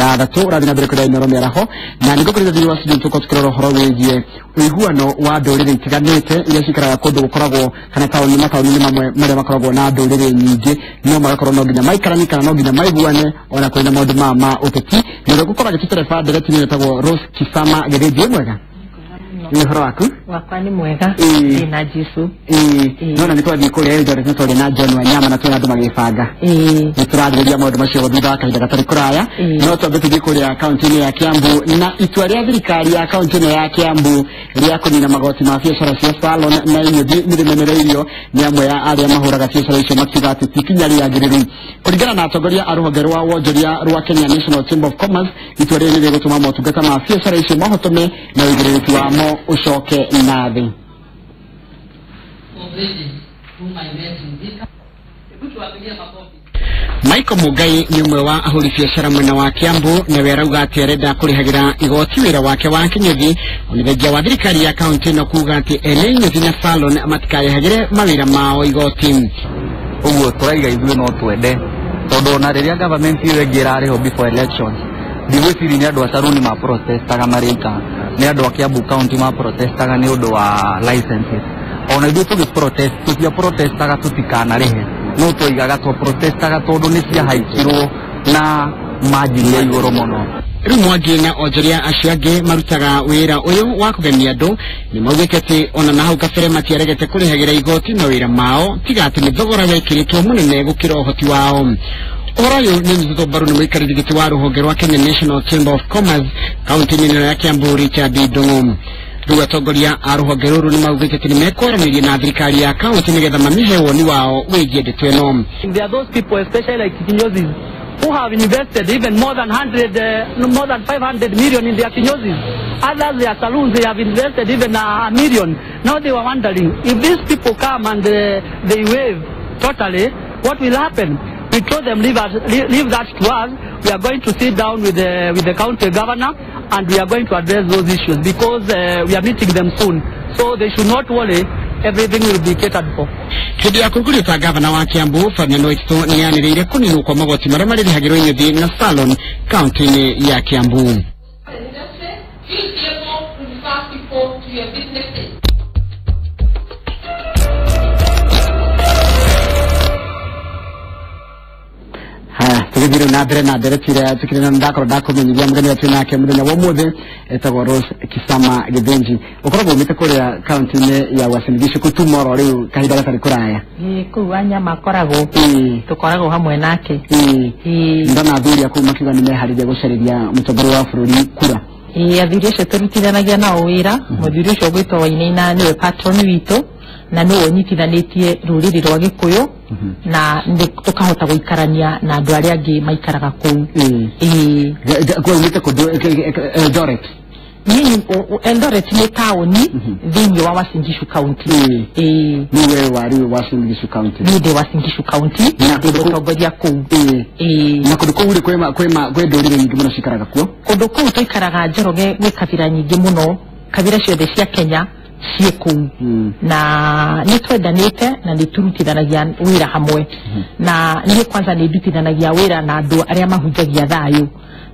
6 ũrathiĩ na mbere kũrĩa Inoro mĩaraho na nĩguo kũrĩ thĩinĩ wa studio tũkorwo tũkĩrora ũhoro wĩgiĩ ũiguano wa ndũrĩrĩ itiganĩte iria cikaraga kũndũ gũkoragwo kana taũni mataũni-inĩ mamwe marĩa makoragwo na ndũrĩrĩ nyingĩ no magakorwo no nginya maikaranie kana no nginya maiguane ona kũrĩ na maũndũ ma ũteti na ũrĩa gũkorwo agĩtũtereba ndereti-inĩ ĩtagwo Rose Kisama Gĩthĩnji. Mwega nĩ ũhoro waku? Wakwa nĩ mwega na Jesu. Nona nĩ twathiĩ kũrĩa Eldoret na twarĩ na John Wanyama na twĩna andũ magĩbanga nĩ tũrarĩrĩria maũndũ macio thutha wa kahinda gatarĩ kũraya no twambe tũthiĩ kũrĩa kaunti-inĩ ya Kiambu na itua rĩa thirikari ya kaunti ĩno ya Kiambu rĩa kũnina magoti ma biacara cia salon na inyuthi nĩ rĩmenereirio nĩ amwe ya arĩa mahũraga biacara icio makiuga atĩ ti ikinya rĩagĩrĩru. Kũringana na atongoria a rũhonge rwa wonjoria rwa Kenya National Chamber of Commerce, itua rĩrĩ nĩ rĩgũtũma motungata ma biacara icio mahotome na ũigĩrĩrĩki wamo ucoke na thĩ. Michael Mugai nĩ ũmwe wa ahũri biacara mwena wa Kiambu nawe arauga atĩ arenda kũrĩhagĩra igoti wĩra wake wa kĩnyũthi ona thengia wa thirikari ya kaunti ĩno kuga atĩ ene inyũthi na salon matikarĩhagĩre mawĩra mao igoti. Ũguo tũraiga ithuĩ no twende tondũ ona rĩrĩa government ĩyo ĩngĩ ĩrarĩho before elections ndigwĩciria nĩ andũ a saruni ma protestaga marĩka nĩ andũ a Kiambu county ma protestaga nĩ ũndũ wa licenses. Ona ithuĩ tũgĩ protest tũtia protestaga tũtikanarĩhe no twoigaga twa protestaga tondũ nĩ ciahaicirwo na margin ya igũrũ mũno. Rĩu Mwangi na onjoria acio angĩ marutaga wĩra ũyũ wa kũgemia andũ nĩ maugĩte atĩ ona na hau kabere matiaregete kũrĩhagĩra igoti mawĩra mao tiga atĩ nĩ thogora wekĩrĩtwo mũnene gũkĩra ũhoti wao. Ũhoro ũyũ nĩ ũnyitĩtwo mbaru nĩ mũikarĩri gĩtĩ wa rũhonge rwa Kenya National Chamber of Commerce kaunti-inĩ ĩno ya Kiambu Richard Ndung'u. Rĩu atongoria a rũhonge rũrũ nĩ maugĩte atĩ nĩ mekwaranĩria na thirikari ya kaunti nĩgetha mamĩhe woni wao wĩgiĩ ndeto ĩno. There are those people, especially like kinyozis, who have invested even more than 100, more than 500 million in their kinyozis. Others, their saloons, they have invested even a million. Now they were wondering, if these people come and they waive totally, what will happen? We told them, leave that to us. We are going to sit down with the county governor and we are going to address those issues because we are meeting them soon. So they should not worry. Everything will be catered for. Hĩndĩ ya kũrugũrio ta gavana wa Kiambu Ferdinand Waititu nĩanĩrĩire kũninwo kwa magoti marĩa marĩrĩhagĩrwo inyuthi na salon kaunti-inĩ ya Kiambu. Tũgĩthiĩ na mbere na ndereti ĩrĩa tũkĩrĩ na ndakorwo ndakũmenyithia mũgeni wetu nake mũthenya wa ũmũthĩ etagwo Rose Kisama Gĩthĩnji. Ũkoragwo umĩte kũrĩa kaunti-inĩ ya Uasin Gishu kũtumoro rĩu kahinda gatarĩ kũraya. Kũu Wanyama akoragwo tũkoragwo hamwe nake. Ndona athuri a kũu makiuga nĩ meharĩria gũcarĩria mũtongoria wa bũrũri kura. Athuri acio tũrutithanagia nao wĩra. Mũthuri ũcio ũgwĩtwo Wainaina nĩwe patron witũ na nĩwe ũnyitithanĩtie rũrĩrĩ rwa Gĩkũyũ na tũkahota gũikarania na andũ arĩa angĩ maikaraga kũu. Kwa umĩte kũndũ Eldoret? Eldoret nĩ taũni thĩinĩ wa Uasin Gishu County. Nĩwe warĩ Uasin Gishu County? Niĩ ndĩ Uasin Gishu County na ndĩ mũtongoria kũu. Na kũndũ kũu rĩ kwĩ ndũrĩrĩ nyingĩ mũno cikaraga kuo? Kũndũ kũu tũikaraga Njoroge gwĩ kabira nyingĩ mũno, kabira ciothe cia Kenya ciĩ kũu na nĩ twendanĩte na nĩ tũrutithanagia wĩra hamwe. Na niĩ kwanza nĩ ndutithanagia wĩra na andũ arĩa mahunjagia thayũ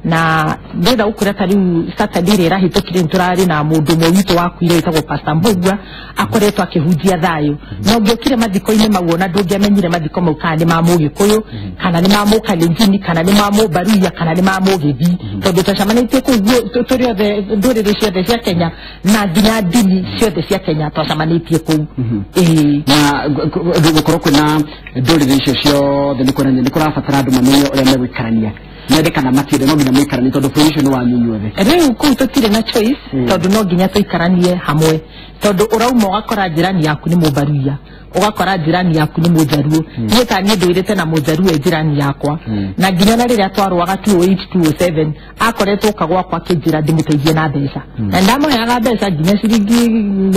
na ndĩrenda gũkwĩra ta rĩu Saturday ĩrĩa ĩrahĩtũkire nĩ tũrarĩ na mũndũ ũmwe witũ wakuire wĩtagwo Pastor Mbugua akoretwo akĩhunjia thayũ na ũngĩokire mathiko-inĩ mau ona ndũngĩamenyire mathiko mau kana nĩ ma Mũgĩkũyũ kana nĩ ma Mũkalenjini kana nĩ ma Mũmbaruya kana nĩ ma Mũgĩthii tondũ twacemanĩtie kũu tũrĩ othe ndũrĩrĩ ciothe cia Kenya na nginya ndini ciothe cia Kenya twacemanĩtie kũu. Na gũkorwo kwĩna ndũrĩrĩ icio ciothe nĩ kuonania nĩ kũrabatara andũ mamenye ũrĩa megũikarania mende kana matiende no nginya mũikaranie tondũ bũrũri ũcio nĩ wanyu inyuothe. Rĩu kũu tũtirĩ na choice tondũ no nginya tũikaranie hamwe tondũ ũrauma ũgakora njirani yaku nĩ Mũmbaruya ũgakora njirani yaku nĩ Mũjaruo. Niĩ ta niĩ ndũirĩte na Mũjaruo e njirani yakwa na nginya na rĩrĩa twarũaga 2008 2007 akoretwo oka gwakwa akĩnjĩra ndĩmũteithie na mbeca na ndamũheaga mbeca nginya ciringi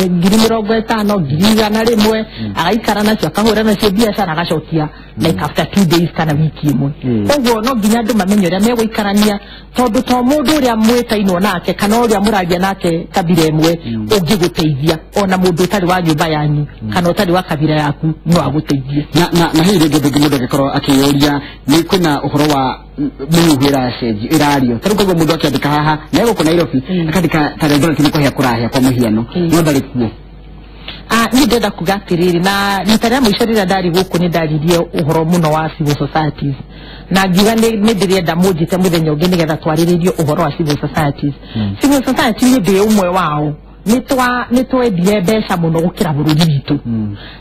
50,000 100,000 agaikara nacio akahũra nacio biacara agacokia like after 2 days kana wiki ĩmwe. Koguo no nginya andũ mamenye ũrĩa megũikarania tondũ to mũndũ ũrĩa mwĩtainwo nake kana ũrĩa mũraria nake kabira ĩmwe ũngĩgũteithia ona mũndũ ũtarĩ wa nyũmba yanyu kana ũtarĩ wa kabira kabira yaku no agũteithie. Na hihi rĩngĩ mũndũ angĩkorwo akĩyũria nĩ kwĩna ũhoro wa mĩhuhu ĩracenjio ĩrario ta rĩu koguo mũndũ akĩandĩka haha na gũkũ Nairobi akandĩka ta Eldoret nĩ kũhĩa kũrahĩa kwa mũhiano no ndarĩ kuo. Niĩ ndĩrenda kuga atĩrĩrĩ, na rita rĩa mũico rĩrĩa ndarĩ gũkũ nĩ ndaririe ũhoro mũno wa civil societies na ngiuga nĩ ndĩrenda mũnjĩte mũthenya ũngĩ nĩgetha twarĩrĩrie ũhoro wa civil societies. Civil society nĩ ndĩ ũmwe wao, nĩ twendire mbeca mũno gũkĩra bũrũri witũ,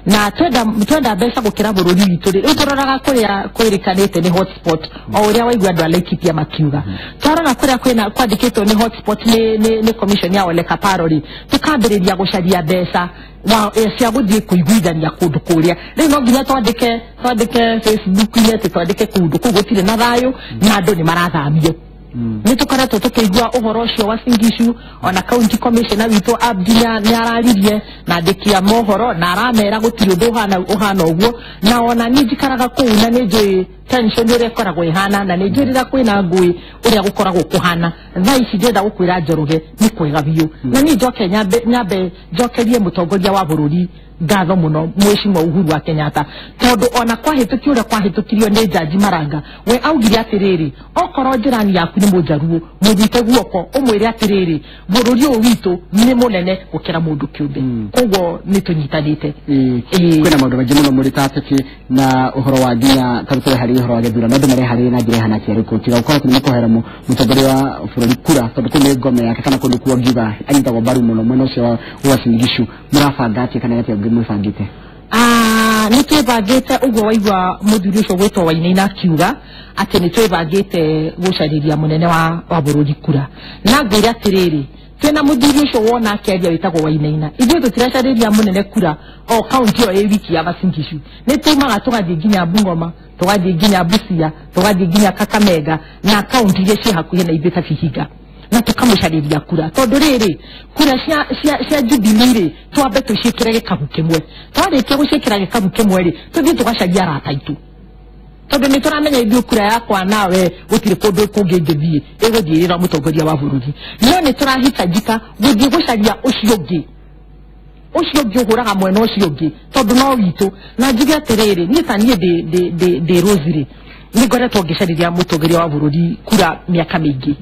na twenda mbeca gũkĩra bũrũri witũ rĩ, rĩu tũroraga kũrĩa kwĩrĩkanĩte nĩ hotspot, o ũrĩa waigua andũ a Laikipia makiuga, twarora kũrĩa kwĩna kwandĩkĩtwo nĩ hotspot nĩ commission ya Ole Kaparo rĩ, tũkambĩrĩria gũcaria mbeca cia gũthiĩ kũiguithania kũndũ kũrĩa. Rĩu no nginya twandĩke Facebook-inĩ atĩ twandĩke kũndũ kũu gũtirĩ na thayũ na andũ nĩ marathamio. Nĩ tũkoretwo tũkĩigua ũhoro ũcio wa Singishu, ona county commissioner witũ Abdi nĩ araririe na andĩki a mohoro na aramera gũtirĩ ũndũ ũhana ũguo, na ona niĩ njikaraga kũu na nĩ njũĩ tension ũrĩa ĩkoragwo ĩhana, na nĩ njũĩ rĩrĩa kwĩna ngũĩ ũrĩa gũkoragwo kũhana. Thaa ici ndĩrenda gũkwĩra Njoroge nĩ kwega biũ, na niĩ njoke nyambe njokerie mũtongoria wa bũrũri ngatho mũno Mheshimiwa Uhuru wa Kenyatta, tondũ ona kwahĩtũkio ũrĩa kwahĩtũkirio nĩ Jaji Maranga, we augire atĩrĩrĩ, okorwo njĩrani yaku nĩ mũnjaruo mũnyite guoko ũmwĩre atĩrĩrĩ, bũrũri ũyũ witũ nĩ mũnene gũkĩra mũndũ kĩũmbe. Koguo nĩ tũnyitanĩte. Kwĩna maũndũ maingĩ mũno mũrĩ ta ateti na ũhoro wa nginya ta tũreharĩria ũhoro wa gĩthurano, andũ mareharĩria na njĩra ĩhana atĩa rĩu tiga gũkorwo atĩ nĩ makũhera mũtongoria wa bũrũri kura, tondũ kũu nĩ ngome yake kana kũndũ kuo ngiuga anyitagwo mbaru mũno mwena ũcio wa Uasin Gishu. Mũrabanga atĩa kana atĩa mwĩbangĩte? Nĩ twĩbangĩte ũguo waigua mũthuri ũcio gwĩtwo Wainaina akiuga atĩ nĩ twĩbangĩte gũcarĩria mũnene wa bũrũri kura, na ngwĩre atĩrĩrĩ, twĩna mũthuri ũcio wona akĩaria wĩtagwo Wainaina, ithuĩ tũtiracarĩria mũnene kura o kaunti ĩyo ĩ wiki ya Uasin Gishu, nĩ tumaga tũgathiĩ nginya Bungoma, tũgathiĩ nginya Busia, tũgathiĩ nginya Kakamega na kaunti iria ciĩ hakuhĩ na ithuĩ ta Vihiga, na tukamũcarĩria kura, tondũ rĩrĩ kura cia Jubilee rĩ twambe tũciĩkĩre gĩkabu kĩmwe, twarĩkia gũciĩkĩra gĩkabu kĩmwe rĩ tũthiĩ tũgacaria arata aitũ, tondũ nĩ tũramenya ithuĩ kura yakwa nawe gũtirĩ kũndũ kũngĩ ingĩthiĩ ĩgũthiĩrĩra mũtongoria wa bũrũri, no nĩ tũrahitajika gũthiĩ gũcaria ũcio ũngĩ ũhũraga mwena ũcio ũngĩ tondũ no witũ. Na njuge atĩrĩrĩ, niĩ ta niĩ ndĩ Rose rĩ, nĩ ngoretwo ngĩcarĩria mũtongoria wa bũrũri kura mĩaka mĩingĩ,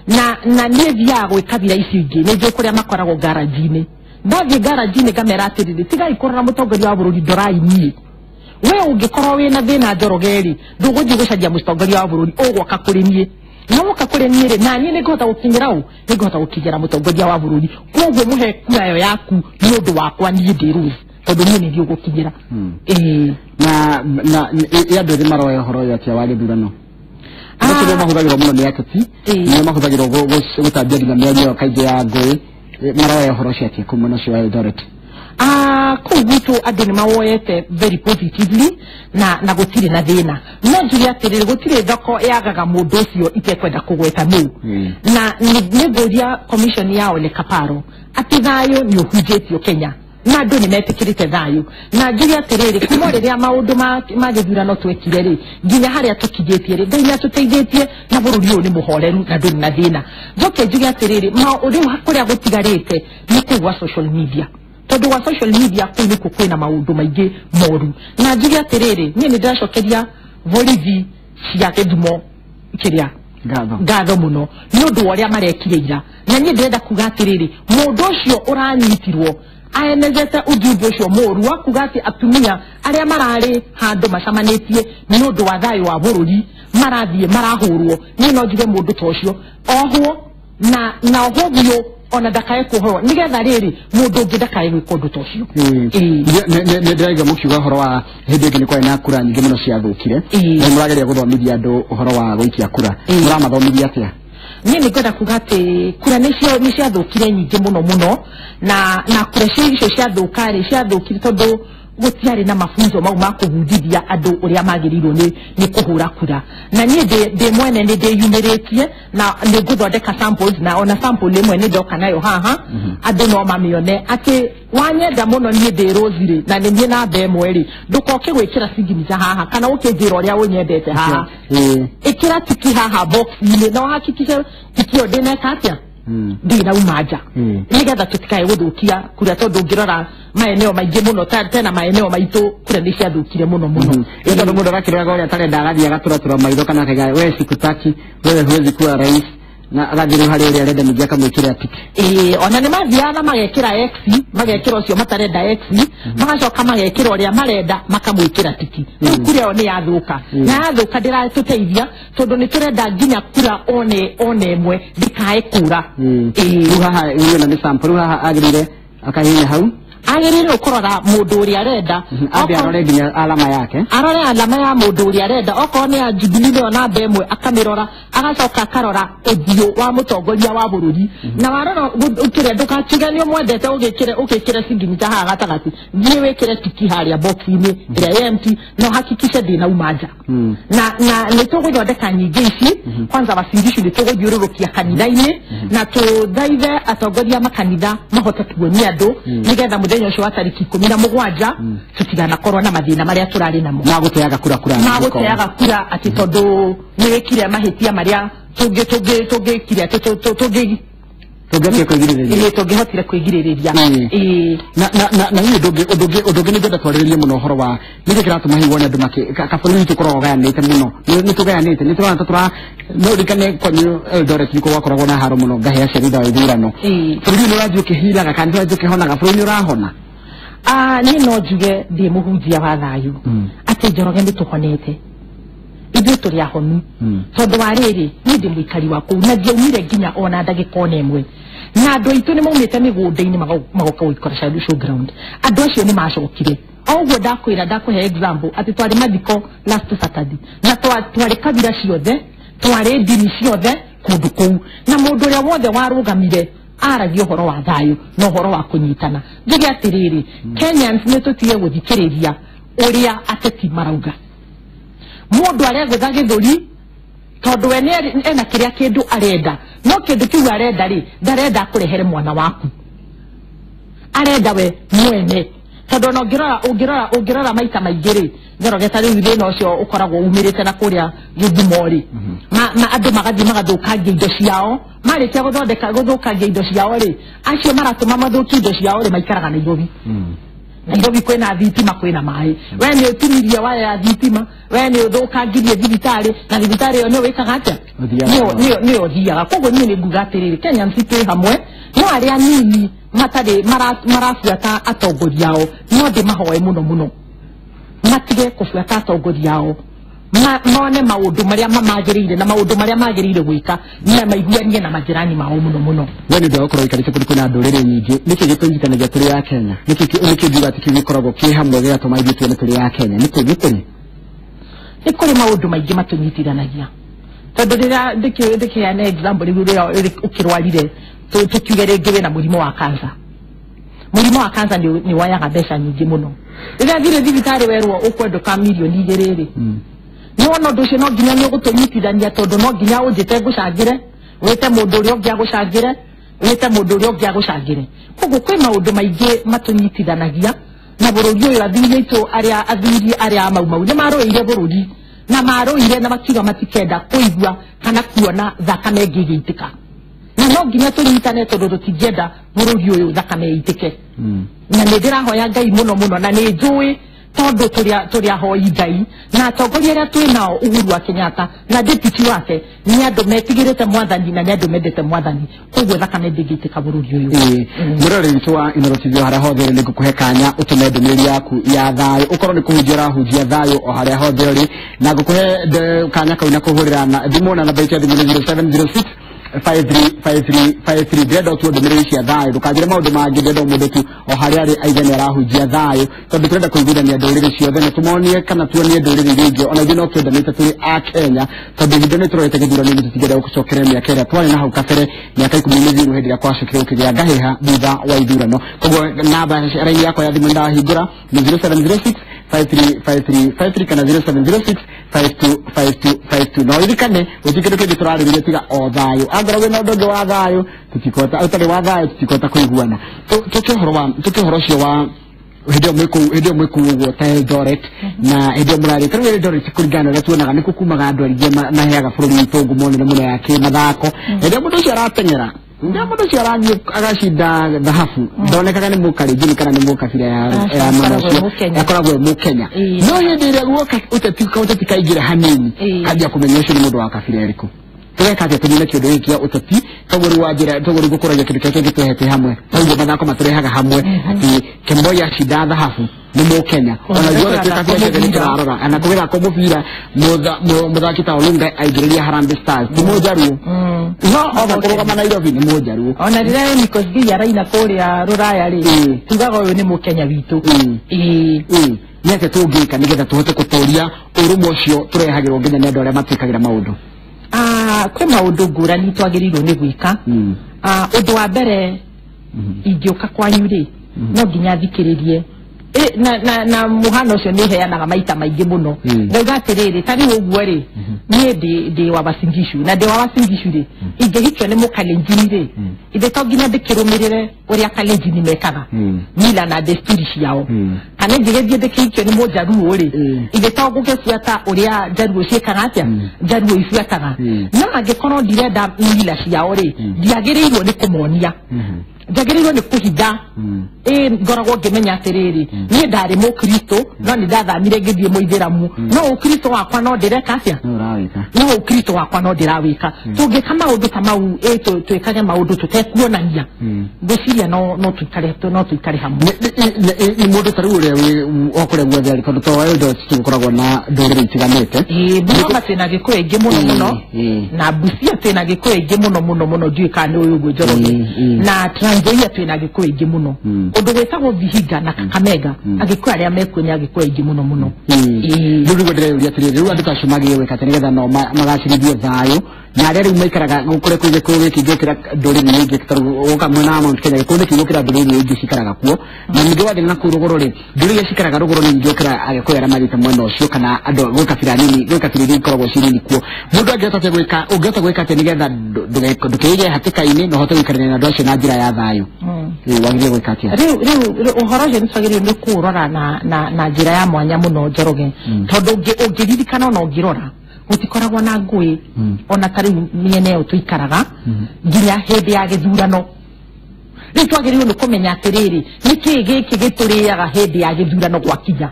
na niĩ thiaga gwĩ kabira icio ingĩ, nĩ njũĩ kũrĩa makoragwo ngaranji-inĩ, ndathiĩ ngaranji-inĩ ngamera atĩrĩrĩ, tigai kũrora mũtongoria wa bũrũri, ndorai niĩ. We ũngĩkorwo wĩna thĩna Njoroge rĩ, ndũgũthiĩ gũcaria mũtongoria wa bũrũri, ũgũka kũrĩ niĩ, na woka kũrĩ niĩ rĩ, na niĩ nĩngũhota gũkinyĩra ũ, nĩngũhota gũkinyĩra mũtongoria wa bũrũri, koguo mũhe kura ĩyo yaku nĩ ũndũ wakwa niĩ ndĩ Rose, tondũ niĩ nĩ gũkinyĩra. Na andũ ethĩ maroya ũhoro ũyũ atĩa wa gĩthurano? Nĩo mahũthagĩrwo mũno nĩ ateti, nĩo mahũthagĩrwo gũtambia nginya mĩario ĩyo kaingĩ ya ngũĩ, maroya ũhoro ũcio atĩa kũu mwena ũcio wa Eldoret? Kũu gwitũ andũ nĩ mawoyete very positively na gũtirĩ na thĩna, no njuge atĩrĩrĩ, gũtirĩ thoko yagaga mũndũ ũcio itekwenda kũgweta nũ, na nĩ ngũria commission ya Ole Kaparo atĩ thayũ nĩ ũhunjĩtio Kenya na andũ nĩ metĩkĩrĩte thayũ, na njuge atĩrĩrĩ, kuma rĩrĩa maũndũ ma gĩthurano twekire rĩ nginya harĩa tũkinyĩtie rĩ, Ngai nĩ atũteithĩtie na bũrũri ũyũ nĩ mũhoreru na ndũrĩ na thĩna. Njoke njuge atĩrĩrĩ, rĩu kũrĩa gũtigarĩte nĩ kũu gwa social media, tondũ gwa social media kũu nĩkuo kwĩna maũndũ maingĩ moru, na njuge atĩrĩrĩ, niĩ nĩ ndĩracokeria borithi cia gĩthumo kĩrĩa ngatho mũno nĩ ũndũ wa ũrĩa marekire ira, na niĩ ndĩrenda kuga atĩrĩrĩ, mũndũ ũcio ũranyitirwo aenezete ujumbe ũcio mũru wa kuga atĩ atumia arĩa mararĩ handũ macemanĩtie nĩ ũndũ wa thayũ wa bũrũri marathiĩ marahũrwo, niĩ no njuge mũndũ ta ũcio ohwo na ohwo biũ, ona ndakae kuohorwo nĩgetha rĩrĩ mũndũ ũngĩ ndakae gwĩka ũndũ ta ũcio. Nĩ ndĩraigua mũkiuga ũhoro wa hĩndĩ ĩngĩ nĩ kwarĩ na kura nyingĩ mũno ciathũkire, na mũrageria gũthomithia andũ ũhoro wa gũikia kura, mũramathomithia atĩa? Niĩ nĩ ngwenda kuga atĩ kura nĩ ciathũkire nyingĩ mũno mũno, na kura icio ciathũka rĩ, ciathũkire tondũ gũtiarĩ na mafunzo mau ma kũbundithia andũ ũrĩa magĩrĩirwo nĩ kũhũra kura, na niĩ ndĩ mwene nĩ ndĩyumĩrĩtie na nĩ ngũthondeka samples, na ona sample ĩmwe nĩ ndoka nayo haha, andũ no mamĩone atĩ wanyenda mũno niĩ ndĩ Rose rĩ, na nĩ niĩ namba ĩmwe rĩ, ndũkoke gwĩkĩra signature haha kana ũkĩnjĩra ũrĩa ũnyendete haha, ĩkĩra tiki haha box-inĩ na ũhakikice tiki ĩyo ndĩneka atĩa, Ndinauma nja nigetha tutikae guthukia kuria tondu ngirora maeneo maingi muno tena maeneo maitu kuria ni ciathukire muno muno. Ĩ tondu mundu arakĩroraga ũrĩa atarenda agathiĩ agatũratũra maitho kana akaiga we sikutaki, wewe huwezi kuwa rais, na agathiĩ rĩu harĩ ũrĩa arenda ningĩ akamwĩkĩra tiki. Ĩĩ, ona nĩ mathiaga na magekĩra X, magekĩra ũcio matarenda X, magacoka magekĩra ũrĩa marenda makamwĩkĩra tiki. Rĩu kura ĩyo nĩ yathũka, na yathũka ndĩratũteithia tondũ nĩ tũrenda nginya kura one ĩmwe ndĩkae kura. Rĩu haha ĩno nĩ sample, rĩu haha agĩrĩire akahihinya hau, agĩrĩire kũrora mũndũ ũrĩa arenda, ambe arore nginya alama yake, arore alama ya mũndũ ũrĩa arenda, okorwo nĩ ya Jubilee nĩyo namba ĩmwe akamĩrora, agacoka akarora ũthiũ wa mũtongoria wa bũrũri, na warora ũkĩrĩa ndũgakiuge nĩ ũmwendete ũgĩkĩre signature haha gatagatĩ, thiĩ wĩkĩre tiki harĩa box-inĩ ĩrĩa empty na ũhakikishe ndĩnauma nja. Na nĩ tũgũthondeka nyingĩ ici, kwanza Uasin Gishu nĩ tũgũthiũrũrũkia kanitha-inĩ na tũthaithe atongoria makanitha mahote kuonia andũ nĩgetha mũthenya ũcio wa tarĩki 17 tutiganakorwo na mathĩna marĩa tũrarĩ namo ma gũteaga kura kura, ma gũteaga kura atĩ tondũ nĩ wĩkire mahĩtia marĩa tũngĩkire tũngĩhotire kwĩgirĩrĩria. Na niĩ ũndũ ũngĩ nĩngwenda twarĩrĩrie mũno ũhoro wa nĩkĩ kĩratũma hihi wone andũ kabũrũri witũ ũkoragwo ũgayanĩte mũno, nĩ tũgayanĩte, nĩ tũrona ta tũra no ũririkane kwanyu Eldoret nĩkuo gwakoragwo na haro mũno ngahĩa cia thutha wa ithurano. Bũrũri nĩ ũrathiĩ ũkĩhiraga kana nĩ ũrathiĩ ũkĩhonaga, bũrũri nĩ ũrahona? Niĩ no njuge ndĩ mũhunjia wa thayũ atĩ Njoroge nĩ tũhonete, ithuĩ tũrĩ ahonu, tondũ wa rĩrĩ niĩ ndĩ mũikari wa kũu na ndiaumire nginya ona ndagĩka ona ĩmwe, na andũ aitũ nĩ maumĩte mĩgũnda-inĩ magoka gũikora showground, andũ acio nĩ macokire. O ũguo ndakwĩra, ndakũhe example atĩ twarĩ mathiko last Saturday na twarĩ kabira ciothe, twarĩ ndini ciothe kũndũ kũu, na mũndũ ũrĩa wothe warũgamire aragia ũhoro wa thayũ na ũhoro wa kũnyitana. Njuge atĩrĩrĩ, Kenyans nĩ tũtige gũthikĩrĩria ũrĩa ateti marauga. Mũndũ aregũtha gĩthũri tondũ we ena kĩrĩa kĩndũ arenda, no kĩndũ kĩu arenda rĩ, ndarenda akũrehere mwana waku, arenda we mwene. Tondũ ona ũngĩrora maita maingĩ rĩ, Njoroge ta rĩu thĩna ũcio ũkoragwo umĩrĩte na kũrĩa Gĩthumo rĩ, andũ magathiĩ magathũkangia indo ciao, marĩkia gũthũkangia indo ciao rĩ, acio maratũma mathũkie indo ciao rĩ, maikaraga Nairobi. Nairobi kwĩna thitima, kwĩna maĩ, we nĩ ũtinirie waya ya thitima, we nĩ ũthũkangirie thibitarĩ, na thibitarĩ ĩyo nĩyo wĩkaga atĩa, nĩyo ũthiaga. Koguo niĩ nĩ nguga atĩrĩrĩ, Kenyans twĩ hamwe, no arĩa anini matarĩ marabuata atongoria ao, no ndĩmahoe mũno mũno matige kũbuata atongoria ao, mone maũndũ marĩa mamagĩrĩire na maũndũ marĩa magĩrĩire gwĩka, na maiguanie na majirani mao mũno mũno. We nĩ ũndũ wa gũkorwo ũikarĩte kũndũ kwĩna ndũrĩrĩ nyingĩ, nĩkĩ gĩtũnyitanagia tũrĩ a Kenya? Nĩkĩ ngiuga atĩ kĩu gĩkoragwo kĩ hamwe gĩgatũma ithuĩ tuone tũrĩ a Kenya? Nĩkĩ gĩkũrĩ? Nĩ kũrĩ maũndũ maingĩ matũnyitithanagia, tondũ rĩrĩa ndĩkĩheana example rĩu rĩrĩa ũkĩrwarire, tũkiuge rĩngĩ wĩna mũrimũ wa cancer. Mũrimũ wa cancer nĩ woyaga mbeca nyingĩ mũno. Rĩrĩa thire thibitarĩ werwo ũkwendũka mirioni 2 rĩ, nĩwona ũndũ ũcio no nginya nĩ ũgũtũnyitithania, tondũ no nginya ũnjĩte ngũcangĩre, wĩte mũndũ ũrĩa ũngĩ agũcangĩre, wĩte mũndũ ũrĩa ũngĩ agũcangĩre. Koguo kwĩ maũndũ maingĩ matũnyitithanagia na bũrũri ũyũ. Athuri aitũ arĩa athuri arĩa a Mau Mau nĩ marũĩire bũrũri, na marũire na makiuga matikenda kũigua kana kuona thakame ĩngĩ ĩgĩitĩka, na no nginya tũnyitane tondũ tũtingĩenda bũrũri ũyũ thakame ĩitĩke. Na nĩ ndĩrahoya Ngai mũno mũno, na nĩ njũĩ tondũ tũrĩ ahoi Ngai, na atongoria arĩa twĩ nao Uhuru wa Kenyatta na deputy wake nĩ andũ metigĩrĩte mwathani na nĩ andũ mendete mwathani, koguo thakame ndĩngĩitĩka bũrũri ũyũ. Mũroreri witũ wa Inooro TV harĩa hothe ũrĩ, nĩngũkũhe kanya ũtũme ndũmĩrĩri yaku ya thayũ, ũkorwo nĩ kũhunjia ũrahunjia thayũ o harĩa hothe ũrĩ, na ngũkũhe kanya kau na kũhũrĩra na thimũ, na namba itũ ya thimũ nĩ 0706 535353. Ndĩrenda ũtue ndũmĩrĩri cia thayũ, ndũkanjĩre maũndũ mangĩ, ndĩrenda mũndũ tu o harĩa arĩ aigue nĩ arahunjia thayũ, tondũ tũrenda kũiguithania ndũrĩrĩ ciothe na tũmonie kana tuonie ndũrĩrĩ iria ingĩ ona ithuĩ no twendanĩte tũrĩ a Kenya, tondũ ihinda nĩ tũrorete gĩthurano-inĩ tũtingĩenda gũcokerera mĩaka ĩrĩa twarĩ na hau kabere, mĩaka 10 mĩthiru hĩndĩ ĩrĩa kwacokire gũkĩgĩa ngahĩha thutha wa ithurano. Koguo namba raini yakwa ya thimũ nĩndahingũra nĩ 0706 535353 kana 0706 525252. Na ũririkane gũtirĩ kĩndũ kĩngĩ tũrarĩrĩria tiga o thayũ. Angorwo wĩna ũndũ ũngĩ wa thayũ tũtikũhota, ũtarĩ wa thayũ tũtikũhota kũiguana. Tũke ũhoro ũcio wa hĩndĩ ĩyo mwĩ kũu ũguo ta Eldoret, na hĩndĩ ĩyo mũrarĩ ta rĩu Eldoret kũringana na ũrĩa tuonaga nĩkuo kumaga andũ aingĩ maheaga bũrũri witũ ngumo nene mũno ya kĩmathako. Hĩndĩ ĩrĩa mũndũ ũcio arateng'era Ndio mũndũ ũcio arathiĩ agacinda thahabu ndonekaga nĩ mũkalenjini kana nĩ mũkabira ya mwena ũcio, akoragwo e mũkenya. No hĩndĩ ĩrĩa guoka ũteti kaingĩra hanini kambia kũmenya ũcio nĩ mũndũ wa kabira ĩrĩkũ. Tũreka atĩa tũnine kĩũndũ gĩkĩ kĩa ũteti? Koguo rĩu wanjĩra toguo rĩu gũkũragia kĩndũ kĩrĩa kĩngĩtũrehe hamwe, koguo mathako matũrehaga hamwe atĩ Kemboi acinda thahabu nĩ mũkenya, ona ithuothe twĩ kabira ciothe nĩ tũrarora. Ona kũgĩthakwo mũbira mũthaki ta Olunga aingĩrĩria Harambee Stars ti mũnjaruo, no oka kũrũgama Nairobi nĩ mũnjaruo. Ona rĩrĩa Emmy Kosgei araina kũrĩa Rũraya rĩ, tugaga ũyũ nĩ mũkenya witũ. Nĩ atĩa tũngĩka nĩgetha tũhote gũtũria ũrũmwe ũcio tũrehagĩrwo nginya nĩ andũ arĩa matwĩkagĩra maũndũ? Kwĩ maũndũ ngũrani twagĩrĩirwo nĩ gwĩka. Ũndũ wa mbere ingĩũka kwanyu rĩ, no nginya thikĩrĩrie na mũhano ũcio nĩ heanaga maita maingĩ mũno. Ngauga atĩrĩrĩ, ta rĩu ũguo rĩ, niĩ ndĩ wa Uasin Gishu, na ndĩ wa Uasin Gishu rĩ, ingĩhikio nĩ mũkalenjini rĩ, ithe to nginya ndĩkĩrũmĩrĩre ũrĩa kalenjini mekaga mila na desturi ciao. Kana ingĩgĩthiĩ ndĩkĩhikio nĩ mũnjaruo rĩ, ithe to ngũgĩbuata ũrĩa njaruo ciĩkaga atĩa, njaruo ibuataga. No angĩkorwo ndirenda mila ciao rĩ, ndiagĩrĩirwo nĩ kũmonia, njagĩrĩirwo nĩ kũhitha. Ngoragwo ngĩmenya atĩrĩrĩ, niĩ ndarĩ mũkristo no nĩ ndathamire ngĩthiĩ mũithĩramu, no ũkristo wakwa no ndĩreka atĩa, no ũkristo wakwa no ndĩrawĩka. Tũngĩka maũndũ ta mau, twĩkage maũndũ tũtekuonania, ngwĩciria no tũikare hamwe. Nĩ mũndũ ta rĩu ũrĩa o kũrĩa guothe arĩ, tondũ to Eldoret tũgũkoragwo na ndũrĩrĩ itiganĩte. Bungoma twĩna Gĩkũyũ aingĩ mũno mũno, na Busia twĩna Gĩkũyũ aingĩ mũno mũno mũno, ndiũĩ kana nĩ ũyũ ũguo Njoroge, na Trans Nzoia twĩna Gĩkũyũ aingĩ mũno. Ũndũ wĩtagwo Vihiga na Kakamega, Agĩkũyũ arĩa mekuo nĩ Agĩkũyũ aingĩ mũno mũno. Rĩu nĩguo ndĩreyũria atĩrĩrĩ, rĩu andũ ta acio magĩrĩirwo gwĩka atĩa nĩgetha nao magacĩrithie thayũ, na arĩa rĩu maikaraga kũrĩa kwĩ Gĩkũyũ gĩkĩ gĩkĩra ndũrĩrĩ nyingĩ, ta rĩu ũka mwena wa Mount Kenya, Gĩkũyũ nĩ kĩingĩ ndũrĩrĩ nyingĩ cikaraga kuo, na ningĩ wathiĩ na kũu rũgũrũ rĩ, ndũrĩrĩ iria cikaraga rũgũrũ nĩ nyingĩ gũkĩra Agĩkũyũ arĩa mathiĩte mwena ũcio, kana andũ gwĩ kabira nini, gwĩ kabira iria ikoragwo ciĩ nini kuo. Mũndũ angĩhota atĩa gwĩka, ũngĩhota gwĩka atĩa nĩgetha ndũkeige hatĩka-inĩ na ũhote gũikarania na andũ acio na njĩra ya thayũ? Wagĩrĩirwo gwĩka atĩa? Rĩu ũhoro ũcio nĩ twagĩrĩirwo nĩ kũũrora na njĩra ya mwanya mũno Njoroge, tondũ ũngĩririkana ona ũngĩrora gũtikoragwo na ngũĩ ona ta rĩu mĩena ĩyo tũikaraga nginya hĩndĩ ya gĩthurano. Rĩu twagĩrĩirwo nĩ kũmenya atĩrĩrĩ, nĩkĩĩ gĩkĩ gĩtũrĩaga hĩndĩ ya gĩthurano gwakinya.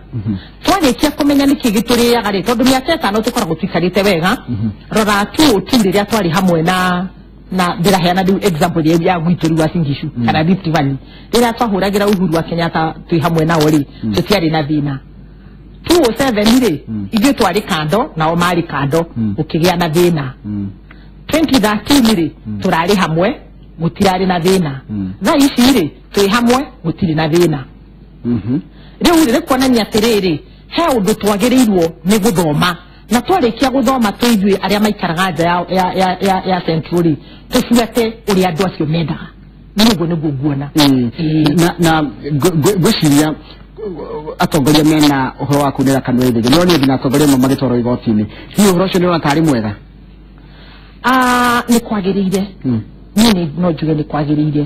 Twarĩkia kũmenya nĩkĩĩ gĩtũrĩaga rĩ, tondũ mĩaka ĩtano tũkoragwo tũikarĩte wega. Rora tu rĩrĩa twarĩ hamwe na ndĩraheana rĩu example ya gwitũ rĩu Uasin Gishu kana Rift Valley, rĩrĩa twahũragĩra Uhuru wa Kenyatta twĩ hamwe nao rĩ, tũtiarĩ na thĩna. 2007 rĩ, ithuĩ twarĩ kando nao marĩ kando, gũkĩgĩa na thĩna. 2013 rĩ, tũrarĩ hamwe gũtirarĩ na thĩna. Thaa ici rĩ, twĩ hamwe gũtirĩ na thĩna. Rĩu rĩ kuonania atĩrĩrĩ, he ũndũ twagĩrĩirwo nĩ gũthoma, na twarĩkia gũthoma twĩ ithuĩ arĩa maikaraga nja ya Central rĩ, tũbuate ũrĩa andũ acio mendaga. Niĩ ũguo nĩguo nguona. Na ngwĩciria atongoria mena ũhoro wa kunĩra kanua ithĩgĩ, no niĩ nginya atongoria amwe magĩtwarwo igoti-inĩ, hihi ũhoro ũcio nĩ ũrona tarĩ mwega? Nĩ kwagĩrĩire. Niĩ no njuge nĩ kwagĩrĩire,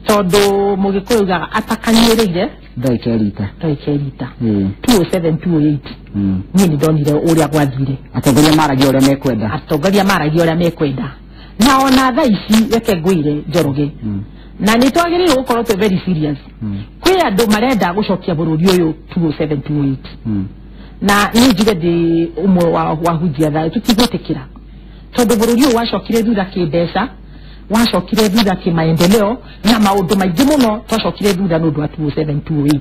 tondũ mũgĩkũyũ ugaga atakanyuĩrĩire ndoĩ kerita. 2007 2008 niĩ nĩ ndonire ũrĩa gwathire. Atongoria maragia ũrĩa mekwenda. Atongoria maragia ũrĩa mekwenda, na ona thaa ici reke ngwĩre Njoroge, na nĩ twagĩrĩirwo gũkorwo twĩ very serious. Kwĩ andũ marenda gũcokia bũrũri ũyũ 2007 2008, na niĩ njuge ndĩ ũmwe wa hunjia thayũ, tũtigwĩtĩkĩra, tondũ bũrũri ũyũ wacokire thutha kĩmbeca, wacokire thutha kĩmaendeleo na maũndũ maingĩ mũno, twacokire thutha nĩ ũndũ wa 2007 2008.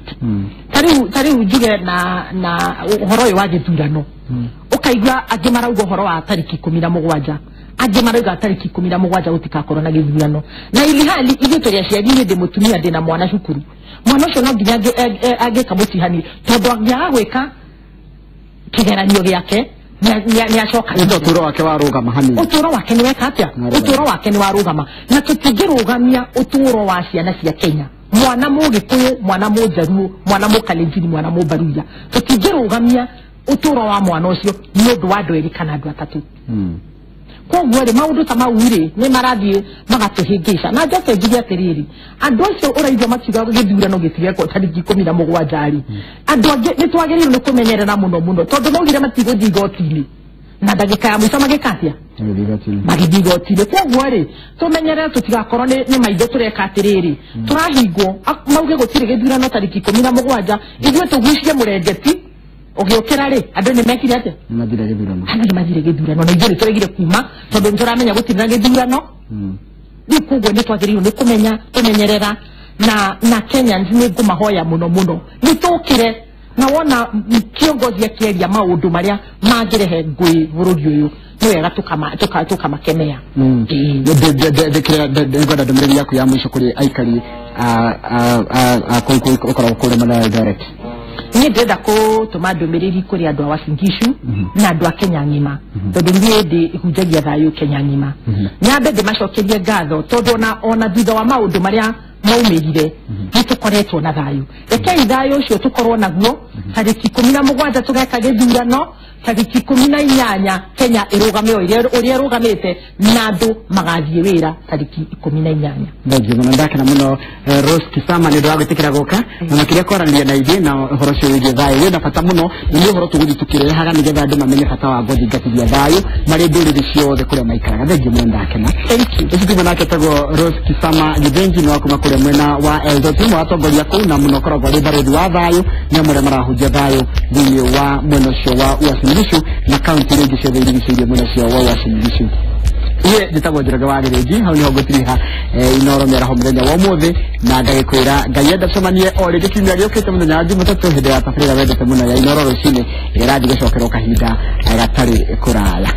Ta rĩu njuge na ũhoro ũyũ wa gĩthurano, ũkaigua angĩ marauga ũhoro wa tarĩki 17, angĩ marauga tarĩki 17 gũtikakorwo na gĩthurano, na ilihali ithuĩ tũrĩ aciari, niĩ ndĩ mũtumia, ndĩ na mwana cukuru, mwana ũcio no nginya angĩka mũtihani, tondũ angĩaga gwĩka kĩgeranio gĩake nĩ acoka. Ũtũũro wake warũgama hanini. Ũtũũro wake nĩ weka atĩa? Ũtũũro wake nĩ warũgama, na tũtingĩrũgamia ũtũũro wa ciana cia Kenya, mwana mũgĩkũyũ, mwana mũnjaruo, mwana mũkalenjini, mwana mũmbaruya, tũtingĩrũgamia ũtũũro wa mwana ũcio nĩ ũndũ wa andũ erĩ kana andũ atatũ. Koguo rĩ, maũndũ ta mau rĩ nĩ marathiĩ magatũhĩngĩca. Na njoke njuge atĩrĩrĩ, andũ acio ũraigua makiuga gĩthurano gĩtigekwo tarĩki 17 rĩ, andũ angĩ nĩ twagĩrĩirwo nĩ kũmenyerera mũno mũno, tondũ maugire matigũthiĩ igoti-inĩ. Na ndagĩka ya mũico magĩka atĩa? Magĩthiĩ igoti-inĩ. Koguo rĩ, tũmenyerere tũtigakorwo nĩ maitho tũreka atĩrĩrĩ, tũrahingwo mauge gũtirĩ gĩthurano tarĩki 17, ithuĩ tũgucie mũrengeti ũgĩũkĩra rĩ, andũ nĩ mekire atĩa? Andũ nĩ mathire gĩthurano na ithuĩ nĩ tũregire kuma tondũ nĩ tũramenya gũtirĩ na gĩthurano. Rĩu koguo nĩ twagĩrĩirwo nĩ kũmenya kũmenyerera na Kenyans nĩ ngũmahoya mũno mũno nĩ tũkĩre na wona kiongozi akĩaria maũndũ marĩa mangĩrehe ngũĩ bũrũri ũyũ nĩ wega tũkamakemea. Ngwenda ndũmĩrĩri yaku ya mũico kũrĩ aikari a kũu ũkoragwo kũrĩa mwena wa Eldoret. Niĩ ndĩrenda kũtũma ndũmĩrĩri kũrĩ andũ a Uasin Gishu na andũ a Kenya ng'ima, tondũ niĩ ndĩhunjagia thayũ Kenya ng'ima. Nyambe ndĩmacokerie ngatho tondũ ona thutha wa maũndũ marĩa maumĩrire nĩ tũkoretwo na thayũ. Rekei thayũ ũcio tũkorwo naguo tarĩki 17 tũgeka gĩthurano, tarĩki 18 Kenya ĩrũgame ũrĩa ĩrũgamĩte na andũ magathiĩ wĩra tarĩki 18. Thengiũ mũno, ndakena mũno Rose Kisama nĩ ũndũ wa gwĩtĩkĩra gũka na makĩria kwaranĩria na ithuĩ na ũhoro ũcio wĩgiĩ thayũ wĩna bata mũno, na nĩ ũhoro tũgũthiĩ tũkĩrehaga nĩgetha andũ mamenye bata wa gũthingatithia thayũ marĩ ndũrĩrĩ ciothe kũrĩa maikaraga. Thengiũ mũno, ndakena. Ũcio tuma nake etagwo Rose Kisama Gĩthĩnji, nĩ wa kuma kũrĩa mwena wa Eldoret, ũmwe wa atongoria kũu na mũno ũkoragwo arĩ barũthi wa thayũ, nĩ amwe arĩa marahunjia thayũ thĩinĩ wa mwena ũcio wa Uasin Gishu na kaunti iria ingĩ ciothe irigicĩirie mwena ũcio wa Uasin Gishu. Iye njĩtagwo Njoroge wa Gĩthĩnji, hau nĩho ngũtiriha Inooro mĩaraho mũthenya wa ũmũthĩ, na ngagĩkwĩra Ngai enda tũcemanie o rĩngĩ kiumia gĩũkĩte mũthenya wa Jumatatũ hĩndĩ ya tabarĩra wendete mũno ya Inooro rũcinĩ ĩrĩa ĩrathiĩ gũcokerwo kahinda gatarĩ kũraya.